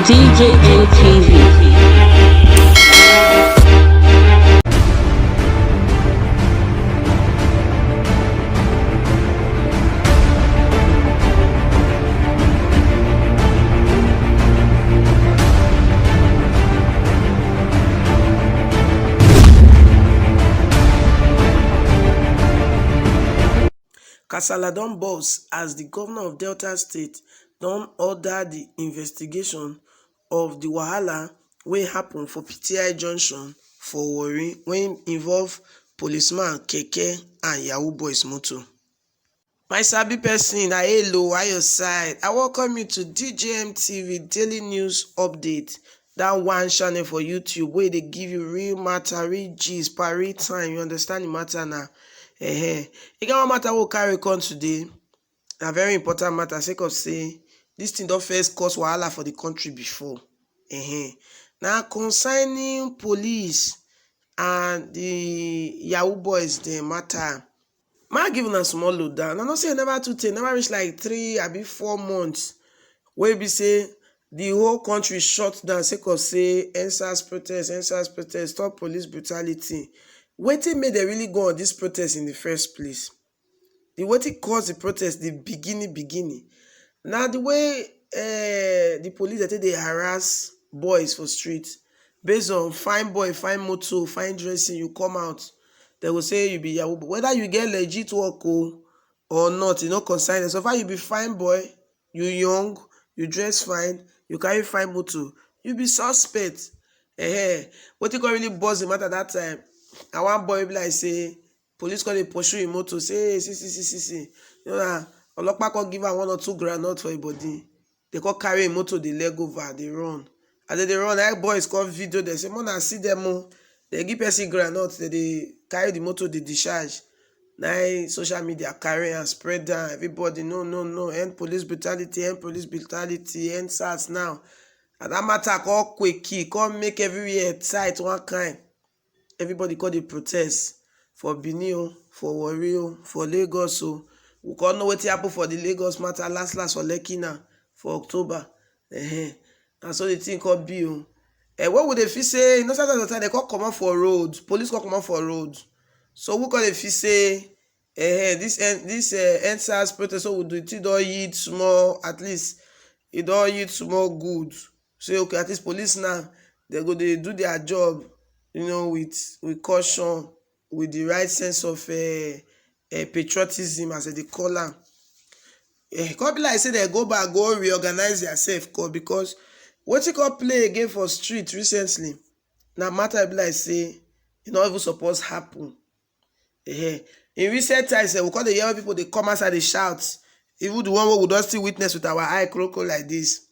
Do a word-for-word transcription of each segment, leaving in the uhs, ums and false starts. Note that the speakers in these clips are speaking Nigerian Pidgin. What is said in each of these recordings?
D J N T V. Kasala don burst as the governor of Delta State don order the investigation of the wahala wey happen for P T I junction for Warri, wey involve policeman keke and Yahoo boys motor. My sabi person, na hello, why your side? I welcome you to D J M T V Daily News Update. That one channel for YouTube wey dey give you real matter, real gist, per real time. You understand the matter now? Eh, e get one matter wey we carry come today. Na very important matter, sake of say this thing don first cause wahala for the country before. Eh, na concerning police and the Yahoo boys dem matter. Ma give una small load down. I know say e never too tey, never reach like three abi four months wey be say the whole country shut down sake of say End SARS protest, End SARS protest, stop police brutality. Wetin make dem really go on this protest in the first place? The wetin cause the protest, the beginning, beginning, na the way eh, the police dey take dey harass boys for street based on fine boy, fine motor, fine dressing. You come out, dem go say you be Yahoo boy. Whether you get legit work o or not, e no concern dem. So far you be fine boy, you young, you dress fine, you carry fine motor, you be suspect. Eh, wetin come really burst the matter that time? Na one boy be like say police come dey pursue him motor, say, "Hey, see, see, see, see, see." You know, na olopa come give am one or two groundnut for him body. Dem come carry him motor, dey leg over, dey run. As dem dey run, na boys come video dem, say, "Make una see dem o." Dem give person groundnut, dem dey carry the motor, dey discharge. Na im social media carry am, spread am. Everybody, "No, no, no, end police brutality, end police brutality, End SARS now." And that matter come quick, e come make everywhere tight one kind. Everybody come dey protest for Benin o, for Warri o, for Lagos o. We come know wetin happen for the Lagos matter last last for Lekki now for October. Ehen. Na so the thing come be o. Eh, when we dey feel say innocent of the time, dem come comot for road, police come comot for road. So we come dey feel say eh, this End, this eh, End SARS protest wey we do, the thing don yield small, at least e don yield small good. Say, okay, at least police now, dem go dey do their job, you know, with, with caution, with the right sense of eh, eh, patriotism, as dem dey call am. Eh, e come be like say dem go back, go reorganize theirself, come, because wetin come play again for street recently, na matter be like say e no even suppose happen. Eh, in recent times, eh, we come dey hear when people dey come outside, dey shout. Even the one wey we don still witness with our eye, kroko, like this.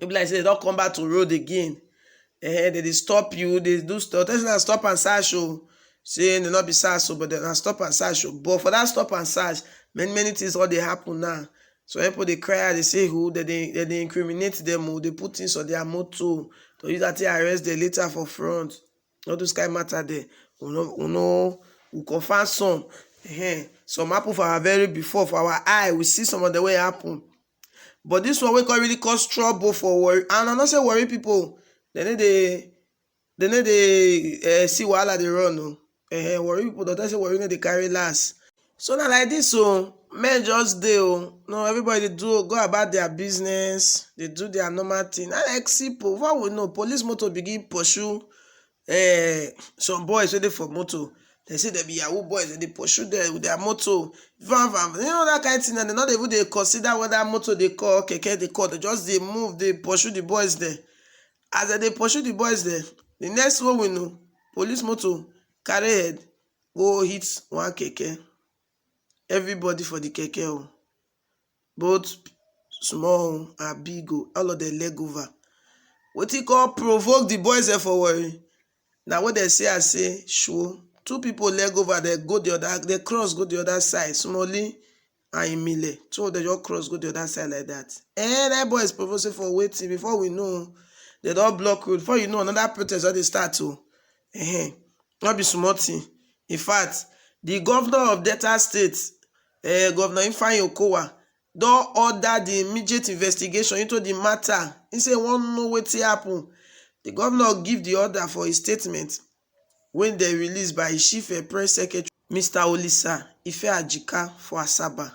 E be like say dem don come back to road again. Eh, dem dey stop you, dem do stop. Tell you say na stop and search o. Say dem no be SARS o, but dem na stop and search o. But for that stop and search, many, many things don dey happen now. So people dey cry out, dey say who, dem dey, dem dey incriminate dem o, dey put things on their motor, to use that thing arrest dem later for front. All those kind matter there, we no, we no, we confirm some. Ehen. Some happen for our very before, for our eye, we see some of the way happen. But this one wey come really cause trouble for Warri, and I no say Warri people, dem no dey, dem no dey eh, see wahala dey run o. Eh, Warri people don tell say Warri no dey carry last. So na like this o, men just dey o. No, everybody dey do, go about their business, dey do their normal thing. And like simple, before we know, police motor begin pursue eh, some boys wey dey for motor. Dem say dem be Yahoo boys, dem dey pursue dem with their motor. Van, van, you know that kind thing, and dem no dey even dey consider whether motor dey call, keke dey call. Dem just dey move, dey pursue the boys dem. As dem dey pursue the boys dem, the next one we know, police motor carry head go hit one keke. Everybody for the keke o, both small and big o, all of them leg over. Wetin come provoke the boys dem for Warri? Na what dem say, I say, sure. Two people leg over, dem go the other, dem cross go the other side, Smalley and Imile. Two of them just cross go the other side like that. Eh, that boys provoke say for wetin? Before we know, dem don block road. Before you know, another protest don dey start o. Eh, no be small thing. In fact, the governor of Delta State, eh, Governor Ifeanyi Okowa, don order the immediate investigation into the matter. He say he wan know wetin happen. The governor give the order for his statement wey dem release by his chief, eh, press secretary, Mister Olisa Ifeajika for Asaba.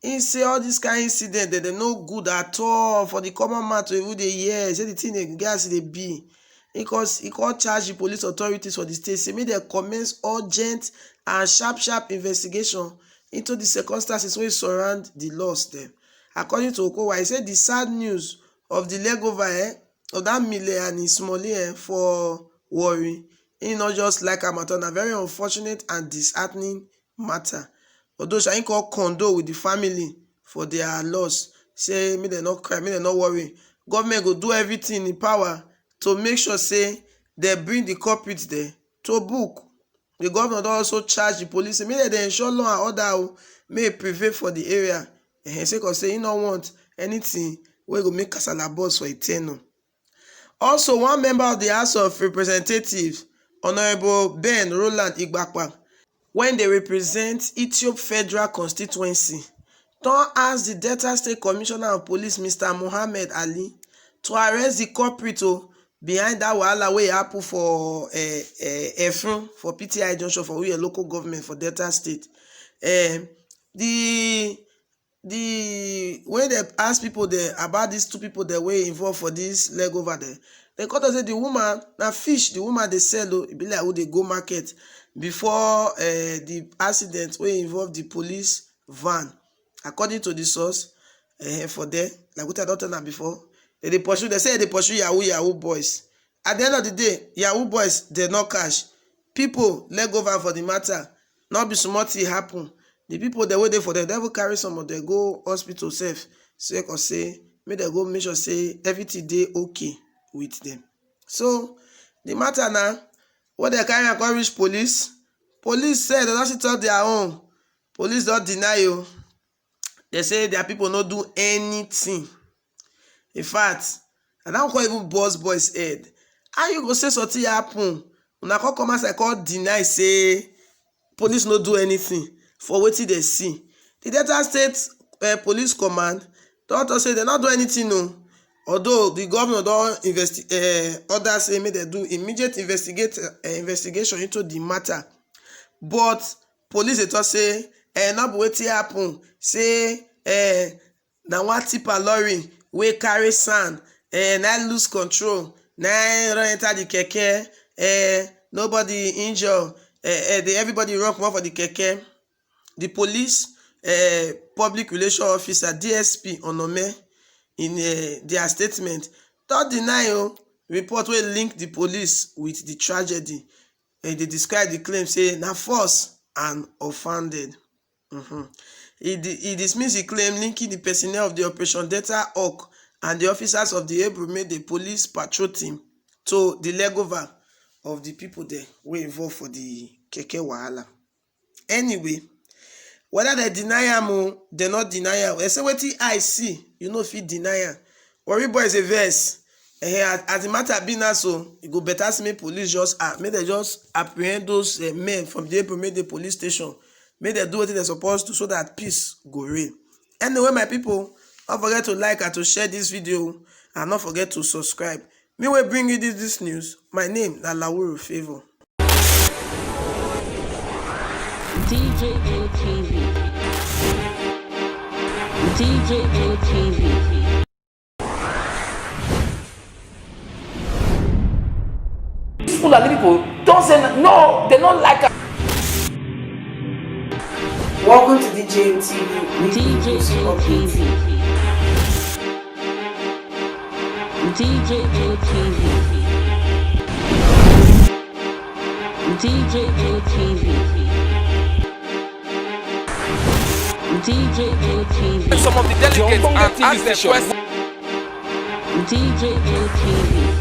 He say all this kind incident dem, dem no good at all for the common man to even dey hear. He say the thing dey get as e dey be. He cause, he come charge the police authorities for the state say make dem commence urgent and sharp sharp investigation into the circumstances wey surround the loss dem. According to Okowa, he say the sad news of the leg over, eh, of that Mile and Ismoli, eh, for Warri, he not just like am at all. Na very unfortunate and disheartening matter. Although sha, he come condole with the family for their loss, say make dem no cry, make dem no worry. Government go do everything in power to make sure say dem bring the culprits dem to book. The governor don also charge the police say make dem dey ensure law and order o, make e prevail for the area. Ehen, sake of say he no want anything wey go make kasala burst for e tenure. Also, one member of the House of Representatives, Honourable Ben Roland Igbakpa, wey dey represent Ethiop Federal Constituency, don ask the Delta State Commissioner of Police, Mister Mohammed Ali, to arrest the culprit o, behind that wahala wey happen for, eh, eh, Efun, for P T I junction for Uyo local government for Delta State. Eh, the the when dem ask people dem about these two people dem wey involve for this leg over dem, dem come talk say the woman na fish the woman dey sell o. E be like who dey go market before, eh, the accident wey involve the police van. According to the source, eh, for there, like wetin I don tell am before, dem dey pursue, dem say dem dey pursue yahoo yahoo boys. At the end of the day, yahoo boys dem no catch. People leg over for the matter. No be small thing happen. The people dem wey dey for there, dem even carry some of them go hospital sef, sake of say make dem go make sure say everything dey okay with them. So the matter na, when dem carry am come reach police, police sef dem don still talk their own. Police don deny o. Dem say their people no do anything. In fact, na that one come even burst boys head. How you go say something happen, una come come outside come deny say police no do anything for wetin dem see? The Delta State, eh, Police Command don talk say dem no do anything o. Although the governor don investi-, eh, order say make dem do immediate investigate, eh, investigation into the matter, but police dey talk say, eh, no be wetin happen. Say, eh, na one tipper lorry wey carry sand, eh, na lose control, na run enter the keke, eh, nobody injure, eh, eh, the, everybody run comot for the keke. The police, eh, public relation officer, D S P Onome, in, eh, their statement, don deny o report wey link the police with the tragedy. Eh, they describe the claim say na false and unfounded. Mhm. He di-, he dismiss the claim linking the personnel of the Operation Delta Hawk and the officers of the Ebrumede police patrol team to the leg over of the people there wey involve for the keke wahala. Anyway, whether they deny am o, they not deny am. They say wetin eye see, you no fit deny am. Warri boys dey vex. Eh, as, as the matter be now, so e go better say make police just, ah, make dem just apprehend those, eh, men from the Ebrumede police station. Make dem do wetin dem suppose do so that peace go reign. Anyway, my people, don't forget to like and to share this video, and don't forget to subscribe. Me wey bring you this, this news, my name na Lawuru Favour. D J N T V. D J N T V. These Fulani people don't say n-, no, they don't like us. Welcome to D J N T V. D J N T V. D J N T V. D J N T V. D J N T V. Some of the delegates and ask them questions. D J N T V.